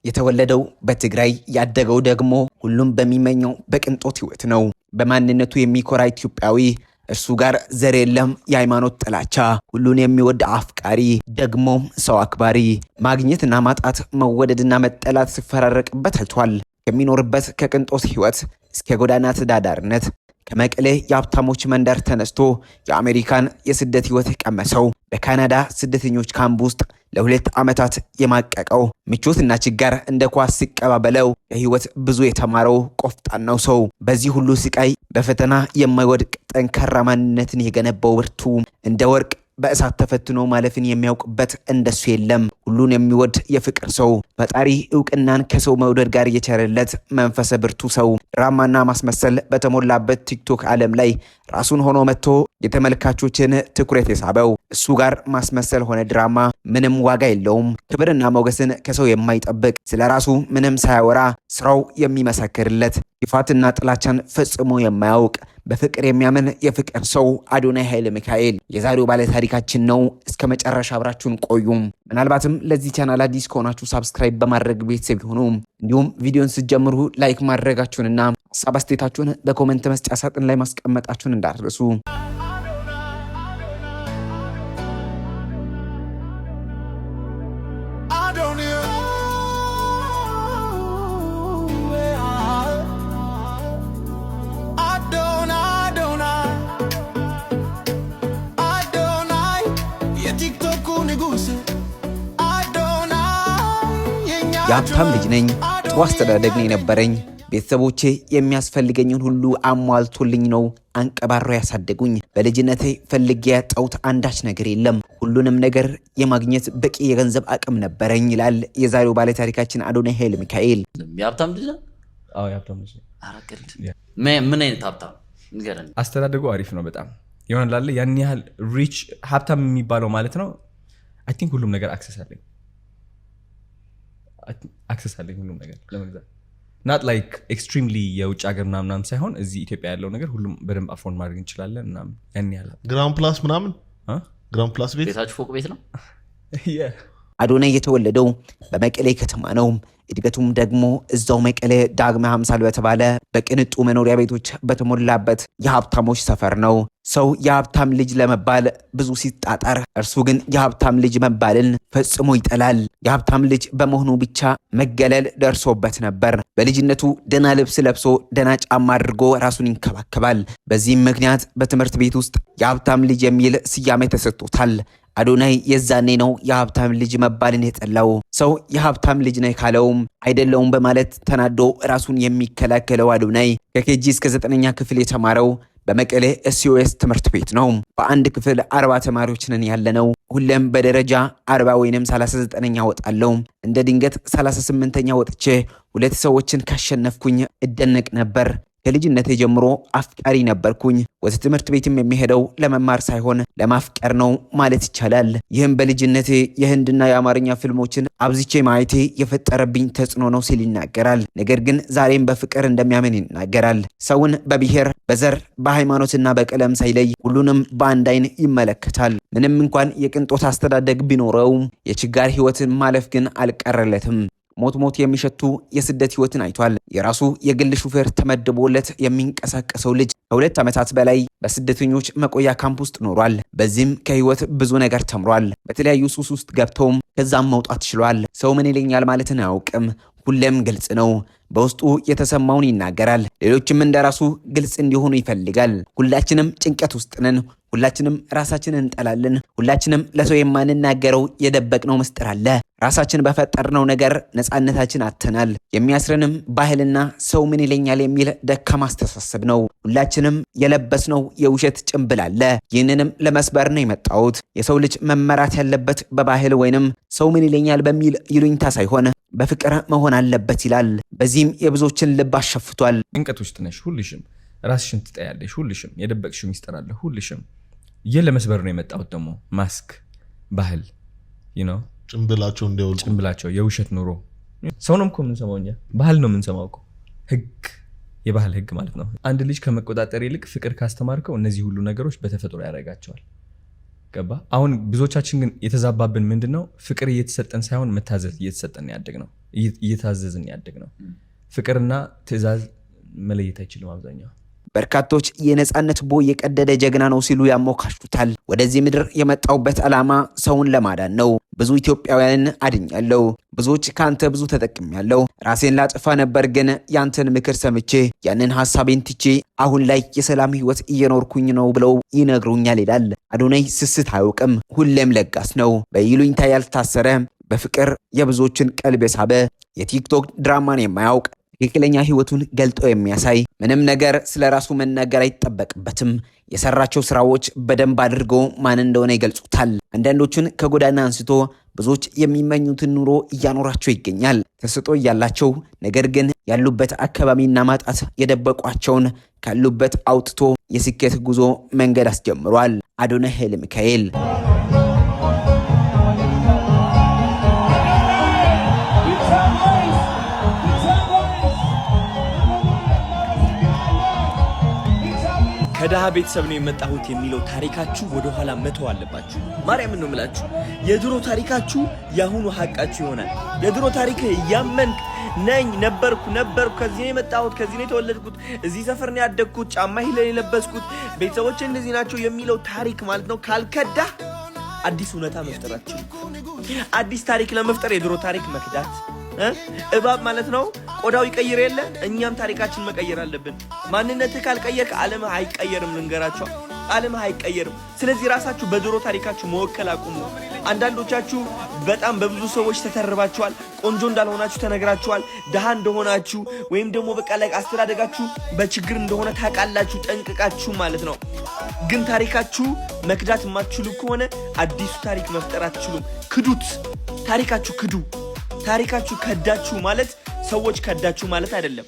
የተወለደው በትግራይ፣ ያደገው ደግሞ ሁሉም በሚመኘው በቅንጦት ህይወት ነው። በማንነቱ የሚኮራ ኢትዮጵያዊ፣ እርሱ ጋር ዘር የለም፣ የሃይማኖት ጥላቻ፣ ሁሉን የሚወድ አፍቃሪ፣ ደግሞም ሰው አክባሪ። ማግኘትና ማጣት፣ መወደድና መጠላት ሲፈራረቅበት አይቷል። ከሚኖርበት ከቅንጦት ህይወት እስከ ጎዳና ተዳዳሪነት፣ ከመቀሌ የሀብታሞች መንደር ተነስቶ የአሜሪካን የስደት ህይወት ቀመሰው፣ በካናዳ ስደተኞች ካምፕ ውስጥ ለ2 ዓመታት የማቀቀው፣ ምቾትና ችጋር እንደ ኳስ ሲቀባበለው ከህይወት ብዙ የተማረው ቆፍጣናው ሰው፣ በዚህ ሁሉ ስቃይ በፈተና የማይወድቅ ጠንካራ ማንነትን የገነባው ብርቱ፣ እንደ ወርቅ በእሳት ተፈትኖ ማለፍን የሚያውቅበት እንደሱ የለም። ሁሉን የሚወድ የፍቅር ሰው፣ ፈጣሪ እውቅናን ከሰው መውደድ ጋር የቸረለት መንፈሰ ብርቱ ሰው፣ ድራማና ማስመሰል በተሞላበት ቲክቶክ ዓለም ላይ ራሱን ሆኖ መጥቶ የተመልካቾችን ትኩረት የሳበው፣ እሱ ጋር ማስመሰል ሆነ ድራማ ምንም ዋጋ የለውም። ክብርና ሞገስን ከሰው የማይጠብቅ፣ ስለ ራሱ ምንም ሳያወራ ስራው የሚመሰክርለት፣ ክፋትና ጥላቻን ፈጽሞ የማያውቅ፣ በፍቅር የሚያምን የፍቅር ሰው አዶናይ ኃይለ ሚካኤል የዛሬው ባለታሪካችን ነው። እስከ መጨረሻ አብራችሁን ቆዩም። ምናልባትም ለዚህ ቻናል አዲስ ከሆናችሁ subscribe በማድረግ ቤተሰብ ይሁኑ። እንዲሁም ቪዲዮን ስትጀምሩ like ማድረጋችሁንና ሀሳብ አስተያየታችሁን በ comment መስጫ ሳጥን ላይ ማስቀመጣችሁን እንዳትረሱ። አዶናይ አዶናይ አዶናይ የቲክቶኩ ንጉስ አዶናይ የኛ የሀብታም ልጅ ነኝ። ጥሩ አስተዳደግ ነው የነበረኝ። ቤተሰቦቼ የሚያስፈልገኝን ሁሉ አሟልቶልኝ ነው አንቀባረው ያሳደጉኝ። በልጅነቴ ፈልጌ ያጣሁት አንዳች ነገር የለም። ሁሉንም ነገር የማግኘት በቂ የገንዘብ አቅም ነበረኝ ይላል የዛሬው ባለታሪካችን አዶናይ ኃይለ ሚካኤል። የሀብታም ልጅ ነህ? አዎ፣ የሀብታም ልጅ ነኝ። ኧረ ቀልድ። ምን አይነት ሀብታም ንገረን። አስተዳደጉ አሪፍ ነው በጣም። የሆነ ላለ ያን ያህል rich ሀብታም የሚባለው ማለት ነው። I think ሁሉም ነገር access አለኝ ሁሉም ነገር ለመግዛት፣ not like extremely የውጭ ሀገር ምናምናም ሳይሆን እዚህ ኢትዮጵያ ያለው ነገር ሁሉም በደንብ afford ማድረግ እንችላለን ምናምን ያን ያህል። Ground plus ምናምን? እ? Ground plus ቤት? ቤታችሁ ፎቅ ቤት ነው? Yeah. አዶናይ የተወለደው በመቀሌ ከተማ ነው። እድገቱም ደግሞ እዛው መቀሌ ዳግመ አምሳል በተባለ በቅንጡ መኖሪያ ቤቶች በተሞላበት የሀብታሞች ሰፈር ነው። ሰው የሀብታም ልጅ ለመባል ብዙ ሲጣጣር፣ እርሱ ግን የሀብታም ልጅ መባልን ፈጽሞ ይጠላል። የሀብታም ልጅ በመሆኑ ብቻ መገለል ደርሶበት ነበር። በልጅነቱ ደና ልብስ ለብሶ፣ ደና ጫማ አድርጎ ራሱን ይንከባከባል። በዚህም ምክንያት በትምህርት ቤት ውስጥ የሀብታም ልጅ የሚል ስያሜ ተሰጥቶታል። አዶናይ የዛኔ ነው የሀብታም ልጅ መባልን የጠላው። ሰው የሀብታም ልጅ ነህ ካለውም አይደለውም በማለት ተናዶ ራሱን የሚከላከለው አዶናይ ከ KG እስከ ዘጠነኛ ክፍል የተማረው በመቀሌ ኤስኦኤስ ትምህርት ቤት ነው። በአንድ ክፍል 40 ተማሪዎች ነን ያለነው። ሁሌም በደረጃ 40 ወይንም 39ኛ ወጣለው። እንደ ድንገት 38ኛ ወጥቼ ሁለት ሰዎችን ካሸነፍኩኝ እደነቅ ነበር። ከልጅነቴ ጀምሮ አፍቃሪ ነበርኩኝ። ወደ ትምህርት ቤትም የሚሄደው ለመማር ሳይሆን ለማፍቀር ነው ማለት ይቻላል። ይህም በልጅነቴ የህንድና የአማርኛ ፊልሞችን አብዝቼ ማየቴ የፈጠረብኝ ተጽዕኖ ነው ሲል ይናገራል። ነገር ግን ዛሬም በፍቅር እንደሚያምን ይናገራል። ሰውን በብሔር፣ በዘር፣ በሃይማኖትና በቀለም ሳይለይ ሁሉንም በአንድ አይን ይመለከታል። ምንም እንኳን የቅንጦት አስተዳደግ ቢኖረውም የችጋር ህይወትን ማለፍ ግን አልቀረለትም። ሞት ሞት የሚሸቱ የስደት ህይወትን አይቷል። የራሱ የግል ሹፌር ተመድቦለት የሚንቀሳቀሰው ልጅ ከ2 ዓመታት በላይ በስደተኞች መቆያ ካምፕ ውስጥ ኖሯል። በዚህም ከህይወት ብዙ ነገር ተምሯል። በተለያዩ ሱስ ውስጥ ገብተውም ከዛም መውጣት ችሏል። ሰው ምን ይለኛል ማለትን አያውቅም። ሁሌም ግልጽ ነው። በውስጡ የተሰማውን ይናገራል። ሌሎችም እንደራሱ ግልጽ እንዲሆኑ ይፈልጋል። ሁላችንም ጭንቀት ውስጥ ነን። ሁላችንም ራሳችንን እንጠላለን። ሁላችንም ለሰው የማንናገረው የደበቅነው ምስጢር አለ። ራሳችን በፈጠርነው ነገር ነፃነታችን አጥተናል። የሚያስረንም ባህልና ሰው ምን ይለኛል የሚል ደካማ አስተሳሰብ ነው። ሁላችንም የለበስነው የውሸት ጭንብል አለ። ይህንንም ለመስበር ነው የመጣሁት። የሰው ልጅ መመራት ያለበት በባህል ወይንም ሰው ምን ይለኛል በሚል ይሉኝታ ሳይሆን በፍቅር መሆን አለበት ይላል። በዚህም የብዙዎችን ልብ አሸፍቷል። ጭንቀት ውስጥ ነሽ ሁልሽም፣ ራስሽን ትጠያለሽ ሁልሽም፣ የደበቅሽው ሚስጥር አለ ሁልሽም። ይህ ለመስበር ነው የመጣሁት። ደግሞ ማስክ፣ ባህል ነው። ጭንብላቸው እንዲያወልቁ። ጭንብላቸው፣ የውሸት ኑሮ። ሰው ነው እኮ የምንሰማው እኛ፣ ባህል ነው የምንሰማው እኮ፣ ህግ፣ የባህል ህግ ማለት ነው። አንድ ልጅ ከመቆጣጠር ይልቅ ፍቅር ካስተማርከው እነዚህ ሁሉ ነገሮች በተፈጥሮ ያደርጋቸዋል። ገባ? አሁን ብዙዎቻችን ግን የተዛባብን ምንድን ነው? ፍቅር እየተሰጠን ሳይሆን መታዘዝ እየተሰጠን ያደግነው፣ እየታዘዝን ያደግነው። ፍቅርና ትዕዛዝ መለየት አይችልም አብዛኛው። በርካቶች የነፃነት ቦይ የቀደደ ጀግና ነው ሲሉ ያሞካሹታል። ወደዚህ ምድር የመጣሁበት ዓላማ ሰውን ለማዳን ነው። ብዙ ኢትዮጵያውያንን አድኛለሁ። ብዙዎች ከአንተ ብዙ ተጠቅሜያለሁ። ራሴን ላጠፋ ነበር፣ ግን ያንተን ምክር ሰምቼ ያንን ሀሳቤን ትቼ አሁን ላይ የሰላም ህይወት እየኖርኩኝ ነው ብለው ይነግሩኛል ይላል። አዶናይ ስስት አያውቅም። ሁሌም ለጋስ ነው። በይሉኝታ ያልታሰረ፣ በፍቅር የብዙዎችን ቀልብ የሳበ፣ የቲክቶክ ድራማን የማያውቅ፣ ትክክለኛ ህይወቱን ገልጦ የሚያሳይ፣ ምንም ነገር ስለ ራሱ መናገር አይጠበቅበትም። የሰራቸው ስራዎች በደንብ አድርጎ ማን እንደሆነ ይገልጹታል። አንዳንዶቹን ከጎዳና አንስቶ ብዙዎች የሚመኙትን ኑሮ እያኖራቸው ይገኛል። ተሰጥኦ እያላቸው ነገር ግን ያሉበት አካባቢና ማጣት የደበቋቸውን ካሉበት አውጥቶ የስኬት ጉዞ መንገድ አስጀምሯል። አዶናይ ኃይለ ሚካኤል። ከድሃ ቤተሰብ ነው የመጣሁት የሚለው ታሪካችሁ ወደኋላ መተው አለባችሁ። ማርያምን ነው የምላችሁ። የድሮ ታሪካችሁ የአሁኑ ሀቃችሁ ይሆናል። የድሮ ታሪክህ እያመንክ ነኝ፣ ነበርኩ ነበርኩ፣ ከዚህ ነው የመጣሁት፣ ከዚህ ነው የተወለድኩት፣ እዚህ ሰፈር ነው ያደግኩት፣ ጫማ heel የለበስኩት፣ ቤተሰቦቼ እንደዚህ ናቸው የሚለው ታሪክ ማለት ነው ካልከዳህ አዲስ እውነታ መፍጠር አትችልም። አዲስ ታሪክ ለመፍጠር የድሮ ታሪክ መክዳት፣ እባብ ማለት ነው ቆዳው ይቀይር የለ፣ እኛም ታሪካችን መቀየር አለብን። ማንነትህ ካልቀየርክ ዓለምህ አይቀየርም። ልንገራችሁ፣ ዓለምህ አይቀየርም። ስለዚህ ራሳችሁ በድሮ ታሪካችሁ መወከል አቁሙ። አንዳንዶቻችሁ በጣም በብዙ ሰዎች ተተርባችኋል። ቆንጆ እንዳልሆናችሁ ተነግራችኋል። ድሃ እንደሆናችሁ ወይም ደግሞ በቃ ላይ አስተዳደጋችሁ በችግር እንደሆነ ታውቃላችሁ ጠንቅቃችሁ ማለት ነው። ግን ታሪካችሁ መክዳት የማትችሉ ከሆነ አዲሱ ታሪክ መፍጠር አትችሉም። ክዱት፣ ታሪካችሁ ክዱ። ታሪካችሁ ከዳችሁ ማለት ሰዎች ከዳችሁ ማለት አይደለም።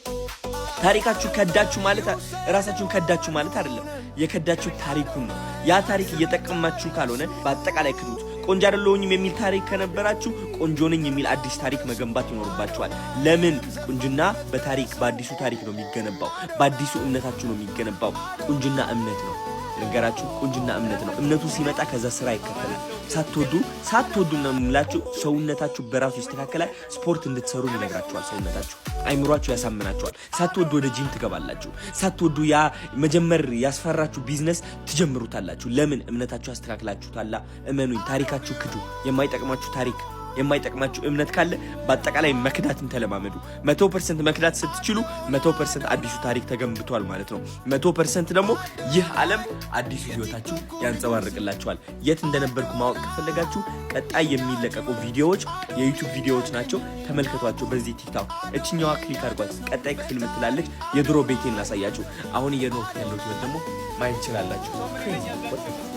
ታሪካችሁ ከዳችሁ ማለት ራሳችሁን ከዳችሁ ማለት አይደለም። የከዳችሁ ታሪኩን ነው። ያ ታሪክ እየጠቀማችሁ ካልሆነ በአጠቃላይ ክዱት። ቆንጆ አይደለሁኝም የሚል ታሪክ ከነበራችሁ ቆንጆ ነኝ የሚል አዲስ ታሪክ መገንባት ይኖርባችኋል። ለምን? ቁንጅና በታሪክ፣ በአዲሱ ታሪክ ነው የሚገነባው። በአዲሱ እምነታችሁ ነው የሚገነባው። ቁንጅና እምነት ነው። ልንገራችሁ፣ ቁንጅና እምነት ነው። እምነቱ ሲመጣ ከዛ ስራ ይከተላል። ሳትወዱ ሳትወዱ ነው የምላችሁ፣ ሰውነታችሁ በራሱ ይስተካከላል። ስፖርት እንድትሰሩ ይነግራችኋል። ሰውነታችሁ፣ አይምሯችሁ ያሳምናችኋል። ሳትወዱ ወደ ጂም ትገባላችሁ። ሳትወዱ ያ መጀመር ያስፈራችሁ ቢዝነስ ትጀምሩታላችሁ። ለምን? እምነታችሁ አስተካክላችሁታላ። እመኑኝ፣ ታሪካችሁ ክዱ። የማይጠቅማችሁ ታሪክ፣ የማይጠቅማችሁ እምነት ካለ በአጠቃላይ መክዳትን ተለማመዱ። 100% መክዳት ስትችሉ 100% አዲሱ ታሪክ ተገንብቷል ማለት ነው። 100% ደግሞ ይህ ዓለም አዲሱ ህይወታችሁ ያንጸባርቅላችኋል። የት እንደነበርኩ ማወቅ ከፈለጋችሁ ቀጣይ የሚለቀቁ ቪዲዮዎች የዩቱብ ቪዲዮዎች ናቸው። ተመልከቷቸው። በዚህ ቲክቶክ እችኛዋ click አድርጓት። ቀጣይ ክፍል ምትላለች። የድሮ ቤቴን ላሳያችሁ። አሁን እየኖርኩት ያለው ህይወት ደግሞ ማየት ትችላላችሁ።